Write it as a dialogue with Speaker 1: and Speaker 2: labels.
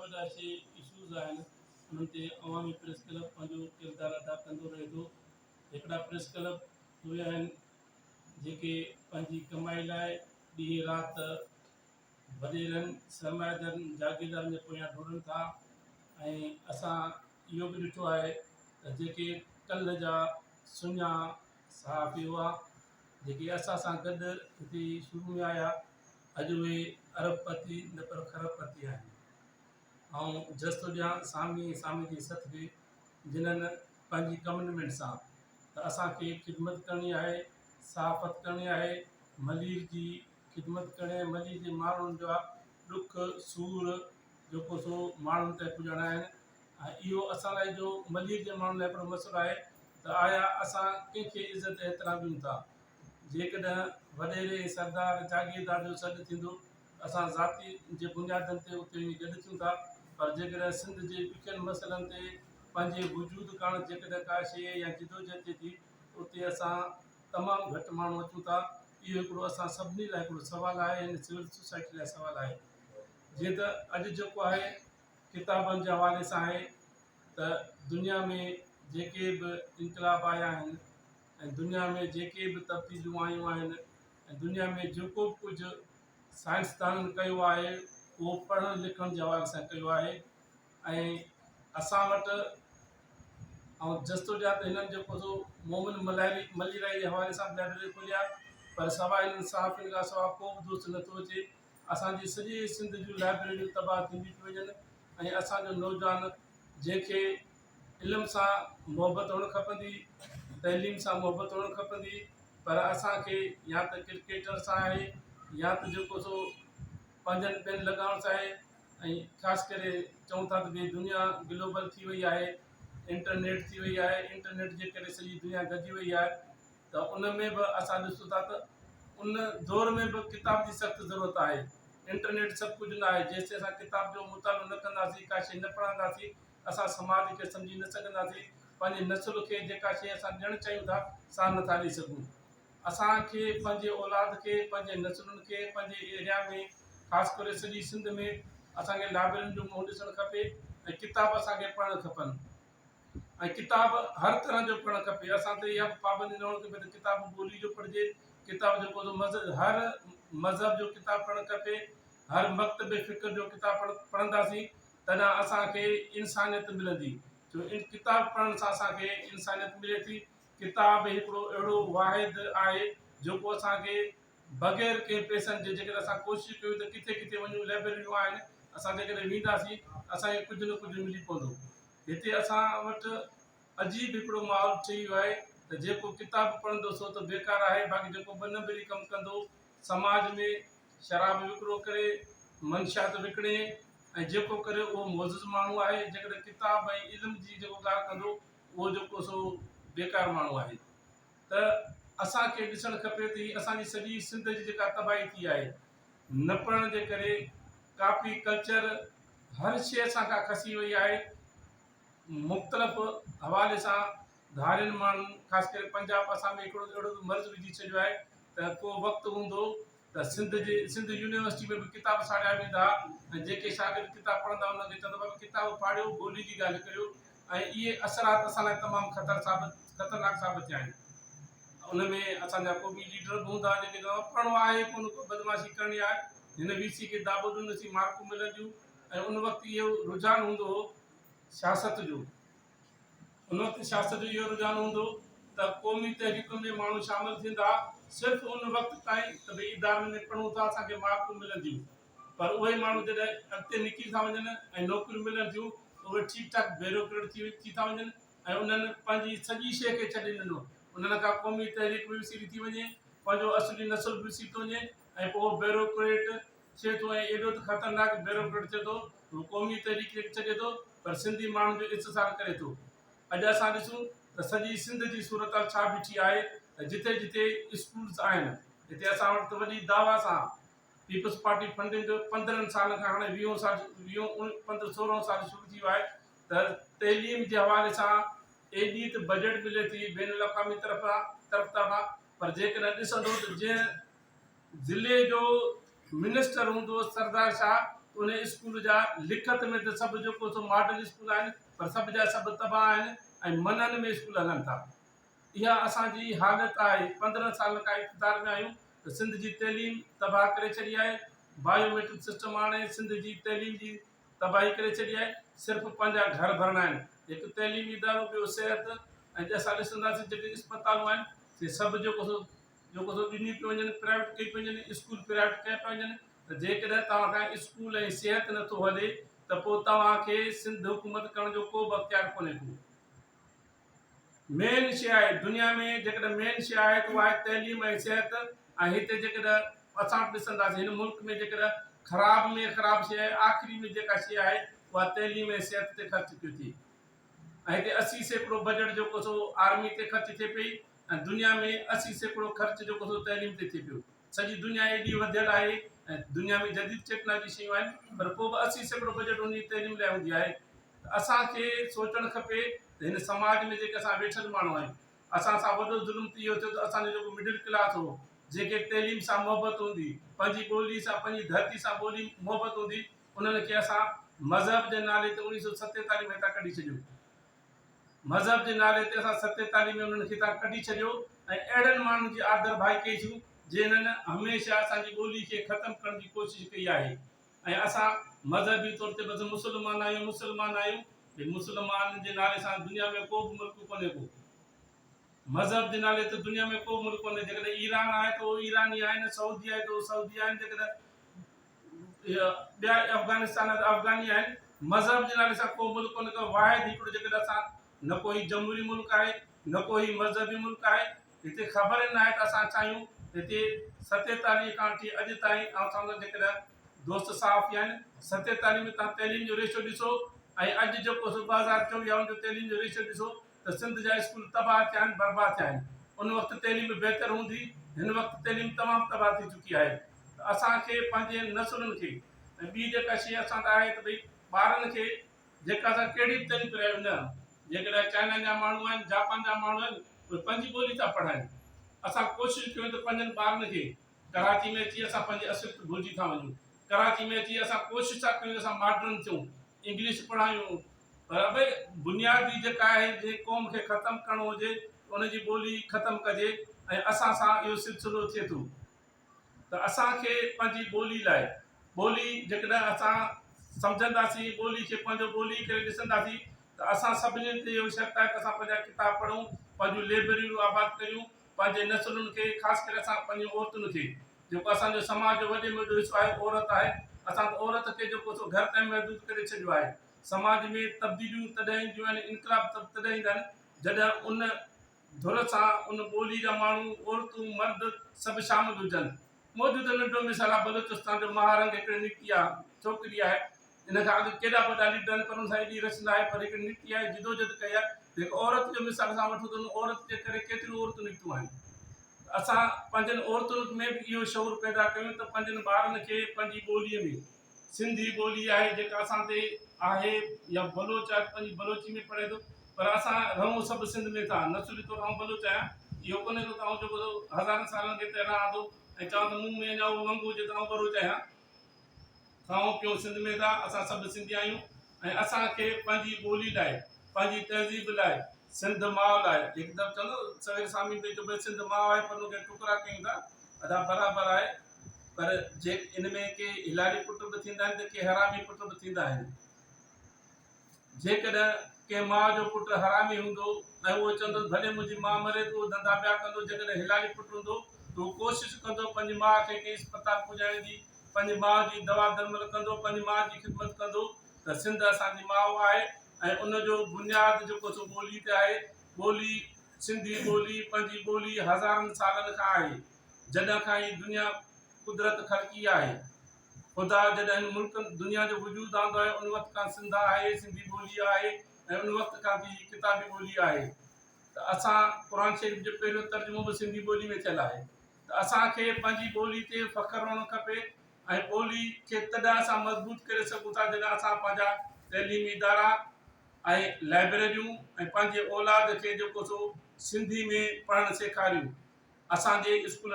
Speaker 1: وڏا شي اشوز آهن انهن تي عوامي پريس ڪلب پنهنجو ڪردار ادا ڪندو رهي ٿو. هڪڙا پريس ڪلب اهي آهن جيڪي پنهنجي ڪمائي لاء ڏينهن رات وڏيرن، سرمائيدارن، جاگيردارن جي پويان ڊوڙن ٿا ۽ اسان اهو به ڏٺو آهي ته جيڪي ڪلهه جا سڃا صحافي هئا جيڪي اسان سان گڏ هتي شروع ۾ آيا اڄ اهي ارب پتي نه پر کرب پتي آهن. آئون جس ٿو ڏيان سامي ۽ سامي جي سٿ کي جنھن پنھنجي ڪمٽمينٽ سان ته اسان کي خدمت ڪرڻي آھي، صحافت ڪرڻي آھي، ملير جي خدمت ڪرڻي آھي، ملير جي ماڻھن جا ڏک سور جيڪو سو ماڻھن تائين پڄائڻا آھن ۽ اھو اسان لاء جو ملير جي ماڻھن لاء ھڪڙو مسئلو آھي ته آيا اسان ڪنھن کي عزت احترام ڏيون ٿا؟ جيڪڏھن وڏيري ۽ سردار جاگيردار جو سڏ ٿيندو ته اسان ذاتي جي بنيادن تي اتي وڃي گڏ ٿيون ٿا پر جيڪڏھن سنڌ جي ڏکين مسئلن تي پنھنجي وجود ڪاڻ جيڪڏھن ڪا شيء يا جدوجھد ٿئي ٿي ته اتي اسان تمام گھٽ ماڻھو اچون ٿا. اھو ھڪڙو اسان سڀني لاء ھڪڙو سوال آھي ھن سول سوسائٽي لاء سوال آھي. جيئن ته اڄ جيڪو آھي ڪتابن جي حوالي سان آھي ته دنيا ۾ جيڪي به انقلاب آيا آھن ۽ دنيا ۾ جيڪي به تبديليون آيون آهن ۽ دنيا ۾ جيڪو به ڪجهه سائنسدانن ڪيو آهي اهو پڙهڻ لکڻ جي حوالي سان ڪيو آهي ۽ اسان وٽ ۽ جستجا ته هنن جيڪو سو مومن ملائري مليرائي جي حوالي سان به لائبريري کولي آهي پر سواء هنن صحافين کان سواء ڪو به دوست نٿو اچي اسان جي سڄي سنڌ جون لائبريريون تباهه ٿينديون پيون وڃن ۽ اسان جو نوجوان جنهن کي علم سان محبت هئڻ کپندي، تعليم سان محبت هئڻ کپندي پر اسان کي يا ته ڪرڪيٽر سان آهي يا ته جيڪو سو پنهنجن ٻين لڳائڻ سان آهي ۽ خاص ڪري چئون ٿا ته ڀئي دنيا گلوبل ٿي وئي آهي انٽرنيٽ ٿي وئي آهي انٽرنيٽ جي ڪري سڄي دنيا گڏجي وئي آهي ته ان ۾ به اسان ڏسون ٿا ته ان دور ۾ به ڪتاب جي سخت ضرورت آهي انٽرنيٽ سڀ ڪجهه نه آهي جيستائين اسان ڪتاب جو مطالعو نه ڪنداسين ڪا شيء نه پڙهنداسين اسان سماج کي سمجهي نه سگهنداسين پنهنجي نسل کي جيڪا شيء اسان ڏيڻ چاهيون ٿا سا نٿا ڏئي سگهون اسان کي پنهنجي اولاد کي پنهنجي نسلن کي پنهنجي ايريا ۾ خاص ڪري سڄي سنڌ ۾ اسان کي لائبريرين جو منهن ڏسڻ کپي ۽ ڪتاب اسان کي پڙهڻ کپن ۽ ڪتاب هر طرح جو پڙهڻ کپي اسان تي اها به پابندي نه هئڻ کپي ته ڪتاب ٻولي جو پڙهجي ڪتاب جيڪو سو مذهب هر مذهب جو ڪتاب پڙهڻ کپي هر مڪتب فڪر جو ڪتاب پڙهنداسين تڏهن اسان کي انسانيت ملندي جو ان ڪتاب پڙهڻ سان اسان کي انسانيت ملي ٿي ڪتاب هڪڙو اهڙو واحد آهي جيڪو اسان کي بغير ڪنهن پئسن جي جيڪڏهن اسان ڪوشش ڪيون ته ڪٿي ڪٿي وڃون لائبريريون آهن اسان جيڪڏهن وينداسين اسان کي ڪجهه نه ڪجهه ملي پوندو هتي اسان وٽ عجيب هڪڙو ماحول ٺهي ويو آهي ته جيڪو ڪتاب پڙهندو سو ته بيڪار آهي باقي جيڪو ٻه نمبري ڪم ڪندو سماج ۾ شراب وڪرو ڪري منشيات وڪڻي ۽ جيڪو ڪري اهو معزز ماڻهو آهي جيڪڏهن ڪتاب ۽ علم جي جيڪو ڳالهه ڪندو اهو جيڪو سو بيڪار ماڻهو آهي ته اسان کي ڏسڻ کپي ته هي اسان جي سڄي سنڌ جي جيڪا تباهي ٿي آهي نه پڙهڻ جي ڪري ڪاپي ڪلچر هر شيء اسان کان کسي وئي آهي. مختلف حوالي سان ڌارين ماڻهن خاص ڪري پنجاب اسان ۾ هڪڙو اهڙو مرض وجهي ڇڏيو آهي ته ڪو وقت هوندو ته سنڌ جي سنڌ يونيورسٽي ۾ به ڪتاب ساڙيا ويندا ۽ جيڪي شاگرد ڪتاب پڙهندا انهن کي چوندا بابا ڪتاب ڦاڙيو ٻولي جي ڳالهه ڪريو ۽ اهي اثرات اسان لاء تمام خطر ثابت خطرناڪ ثابت ٿيا آهن ان ۾ اسان جا قومي ليڊر به هوندا جيڪي چوندا پڙهڻو آهي ڪونه ڪو بدمعاشي ڪرڻي آهي هن وي سي کي داٻو ڏنوسين مارڪون ملنديون ۽ ان وقت اهو رجحان هوندو هو سياست جو ان وقت سياست جو اهو رجحان هوندو ته قومي تحريڪن ۾ ماڻهو شامل ٿيندا صرف ان وقت تائين ته ڀئي ادارن ۾ پڙهون ٿا اسان کي مارڪون ملنديون پر اهي ماڻهو جڏهن اڳتي نڪري ٿا وڃن ۽ نوڪريون ملن ٿيون ته اهي ٺيڪ ٺاڪ بيروڪريٽ ٿي ٿا وڃن ۽ انهن پنهنجي سڄي شيء کي ڇڏي ڏنو انهن کان قومي تحريڪ به وسري ٿي وڃي پنهنجو اصلي نسل به وسري ٿو وڃي ۽ پوء اهو بيروڪريٽ ٿئي ٿو ۽ ايڏو ته خطرناڪ بيروڪريٽ ٿئي ٿو جو قومي تحريڪ کي به ڇڏي ٿو پر سنڌي ماڻهن جو استحصال ڪري ٿو. اڄ اسان ڏسون ته سڄي سنڌ جي صورتحال ڇا بيٺي آهي ته جتي جتي اسڪولز آهن هتي اسان وٽ ته وڏي دعويٰ سان پيپلز پارٽي فنڊنگ 15 سالن کان هاڻي ويهون سال ويهون پندرهن سورهون سال شروع ٿي ويو آهي ته تعليم جي حوالي سان ايڏي ته بجيٽ ملي ٿي بين الاقوامي طرف طرفان پر جيڪڏهن ڏسندو ته جنهن ضلعي جو منسٽر هوندو سردار شاهه ته ان اسڪول جا لکت ۾ ته سڀ جيڪو سو ماڊل اسڪول آهن پر سڀ جا سڀ تباهه آهن ۽ منن ۾ اسڪول هلن ٿا. اها اسان جي حالت آهي. 15 سالن کان اقتدار ۾ آهيون ته سنڌ جي تعليم تباهه ڪري ڇڏي آهي. بايو ميٽرڪ سسٽم آڻي سنڌ جي تعليم جي تباهي ڪري ڇڏي آهي. صرف پنهنجا گهر ڀرڻا آهن. هڪ تعليمي ادارو ٻيو صحت ۽ اسان ڏسنداسين جيڪي اسپتالون آهن سي سڀ جيڪو سو جيڪو سو ڏنيون پيون وڃن پرائيويٽ ڪئي پيون وڃن اسڪول پرائيويٽ ڪيا پيا وڃن ته جيڪڏهن توهان کان اسڪول ۽ صحت نٿو هلي ته پوء توهان کي سنڌ حڪومت ڪرڻ جو ڪو به اختيار ڪونهي ڪو. مين شيء آهي دنيا ۾ جيڪڏهن مين شيء آهي ته اها آهي تعليم ۽ صحت ۽ هتي جيڪڏهن اسان به ڏسنداسين هن ملڪ ۾ جيڪڏهن خراب ۾ خراب شيء آهي آخري ۾ جيڪا شيء آهي اها تعليم ۽ صحت تي خرچ پيو ٿئي ۽ هتي 80% بجيٽ جيڪو سو آرمي تي خرچ ٿئي پئي ۽ دنيا ۾ 80% خرچ جيڪو سو تعليم تي ٿئي پيو سڄي دنيا ايڏي وڌيل آهي ۽ دنيا ۾ جديد ٽيڪنالاجي شيون آهن پر پوء به 80% بجيٽ ان جي تعليم لاء هوندي آهي ته اسان کي سوچڻ کپي ته هن سماج ۾ جيڪي اسان ويٺل ماڻهو آهيون اسان سان وڏو ظلم ته اهو ٿيو ته اسان جو جيڪو مڊل ڪلاس هو جنهن کي تعليم سان محبت هوندي پنهنجي ٻولي سان پنهنجي ڌرتي سان ٻولي محبت هوندي انهن کي اسان مذهب جي نالي تي 1947 ۾ هتان ڪڍي ڇڏيو مذهب جي نالي تي اسان 47 ۾ انهن کي هتان ڪڍي ڇڏيو ۽ اهڙن ماڻهن جي آڌر ڀائي ڪئي سون جنهن هميشه اسان جي ٻولي کي ختم ڪرڻ جي ڪوشش ڪئي آهي ۽ اسان مذهبي طور تي بس مسلمان آهيون مسلمان آهيون ڀئي مسلمان جي نالي سان دنيا ۾ ڪو به ملڪ ڪونهي ڪو مذهب جي نالي تي دنيا ۾ ڪو به ملڪ ڪونهي جيڪڏهن ايران آهي ته اهو ايراني آهن سعودي آهي ته اهو سعودي آهن جيڪڏهن ٻيا افغانستان آهي ته افغاني آهن مذهب جي نالي سان ڪو ملڪ ڪونهي ڪو واحد هڪڙو جيڪڏهن اسان نه ڪو هي جمهوري ملڪ آهي نه ڪو هي مذهبي ملڪ آهي هتي خبر ئي ناهي ته اسان ڇا آهيون. هتي 47 کان وٺي اڄ تائين آئون چوان ٿو جيڪڏهن دوست صحافي آهن 47 ۾ توهان تعليم جو ريشو ڏسو ۽ اڄ جيڪو سو 2024 آهي ان جو تعليم جو ريشو ڏسو ته سنڌ جا اسڪول تباهه ٿيا آهن برباد ٿيا آهن. ان وقت تعليم بهتر هوندي هن وقت تعليم تمام تباهه ٿي چڪي آهي ته اسان کي پنهنجي نسلن کي ۽ ٻي جيڪا شيء اسان وٽ آهي ته ڀئي ٻارن کي جيڪا اسان ڪهڙي به تعليم پرايو نه جيڪڏهن چائنا جا ماڻهو آهن جاپان جا ماڻهو آهن اهي پنهنجي ٻولي ٿا پڙهائن اسان ڪوشش ڪيون ته پنهنجن ٻارن کي ڪراچي ۾ اچي اسان پنهنجي اصليت ڀلجي ٿا وڃون ڪراچي ۾ اچي اسان ڪوشش ٿا ڪيون ته اسان ماڊرن ٿيون انگلش پڙهايون پر ابي بنيادي جيڪا آهي جنهن قوم کي ختم ڪرڻو هجي ان جي ٻولي ختم ڪجي ۽ اسان سان اهو سلسلو ٿئي ٿو ته اسان کي پنهنجي ٻولي لاء ٻولي جيڪڏهن اسان سمجهنداسين ٻولي کي پنهنجو ٻولي ڪري ڏسنداسين ته اسان سڀني تي اهو شرط آهي ته اسان پنهنجا ڪتاب پڙهون پنهنجون لئبرريون آباد ڪريون پنهنجي نسلن کي خاص ڪري اسان پنهنجين عورتن کي جيڪو اسان جو سماج جو وڏي ۾ وڏو حصو آهي عورت آهي اسان ته عورت کي جيڪو سو گهر تائين محدود ڪري ڇڏيو آهي سماج ۾ تبديليون تڏهن اينديون آهن انقلاب تڏهن ايندا آهن جڏهن ان ڌر سان ان ٻولي جا ماڻهو، عورتون، مرد سڀ شامل هجن. موجوده ننڍو مثال آهي بلوچستان جو مهارنگ هڪڙي نڪتي آ ڇوڪري آهي ان کان اڳ ڪيڏا وڏا ليڊر آهن پر ان سان ايڏي رش ناهي پر هڪڙي نڪتي آهي جدوجھد ڪئي آهي ته هڪ عورت جو مثال اسان وٺون ته ان عورت جي ڪري ڪيتريون عورتون نڪتيون آهن ته اسان پنهنجن عورتن ۾ به اهو شعور پيدا ڪيون ته پنهنجن ٻارن کي پنهنجي ٻولي ۾ سنڌي ٻولي آهي جيڪا اسان تي آهي يا بلوچ آهي ته پنهنجي بلوچي ۾ پڙهي ٿو پر اسان رهون سڀ سنڌ ۾ ٿا نسلي طور آئون بلوچ آهيان اهو ڪونهي ڪو ته آئون جيڪو سو هزارن سالن کان هتي رهان ٿو ۽ چوان ته مون ۾ اڃا اهو ونگ هجي ته آئون بلوچ آهيان کائون پيئون سنڌ ۾ ٿا اسان سڀ سنڌي آهيون ۽ اسان کي پنهنجي ٻولي لاء پنهنجي تهذيب لاء سنڌ ماء لاء هڪ دفعو چوندو سوير سامي پئي چيو ڀئي سنڌ ماء آهي پر ان کي ٽڪرا ڪيون ٿا ادا برابر آهي پر جي ان ۾ ڪي حلالي پٽ به ٿيندا آهن ته ڪي حرامي پٽ به ٿيندا آهن. جيڪڏهن ڪنهن ماء جو پٽ حرامي هوندو ۽ اهو چوندو ته ڀلي منهنجي ماء مري ته اهو ڌنڌا ٻيا ڪندو، جيڪڏهن حلالي پٽ هوندو ته هو ڪوشش ڪندو پنهنجي ماء کي ڪنهن اسپتال پڄائڻ جي، پنهنجي ماء جي دوا درمل ڪندو، پنهنجي ماء جي خدمت ڪندو ته سنڌ اسان جي ماء آهي ۽ ان جو بنياد جيڪو سو ٻولي تي آهي. ٻولي، سنڌي ٻولي پنهنجي ٻولي هزارن سالن کان آهي. جڏهن کان هي دنيا قدرت خلقي آهي. خدا جڏهن هن ملڪ دنيا جو وجود آندو آهي ان وقت کان سنڌ آهي، سنڌي ٻولي آهي ۽ ان وقت کان ٿي هي ڪتابي ٻولي آهي ته اسان قرآن شريف جو پهريون ترجمو به سنڌي ٻولي ۾ ٿيل آهي ته اسان کي پنهنجي ٻولي تي فخر هئڻ کپي ۽ ٻولي کي تڏهن اسان مضبوط ڪري سگهون ٿا جڏهن اسان پنهنجا تعليمي ادارا ۽ لائبريريون ۽ پنهنجي اولاد کي جيڪو سو سنڌي ۾ پڙهڻ سيکاريون. اسان جي اسڪولن.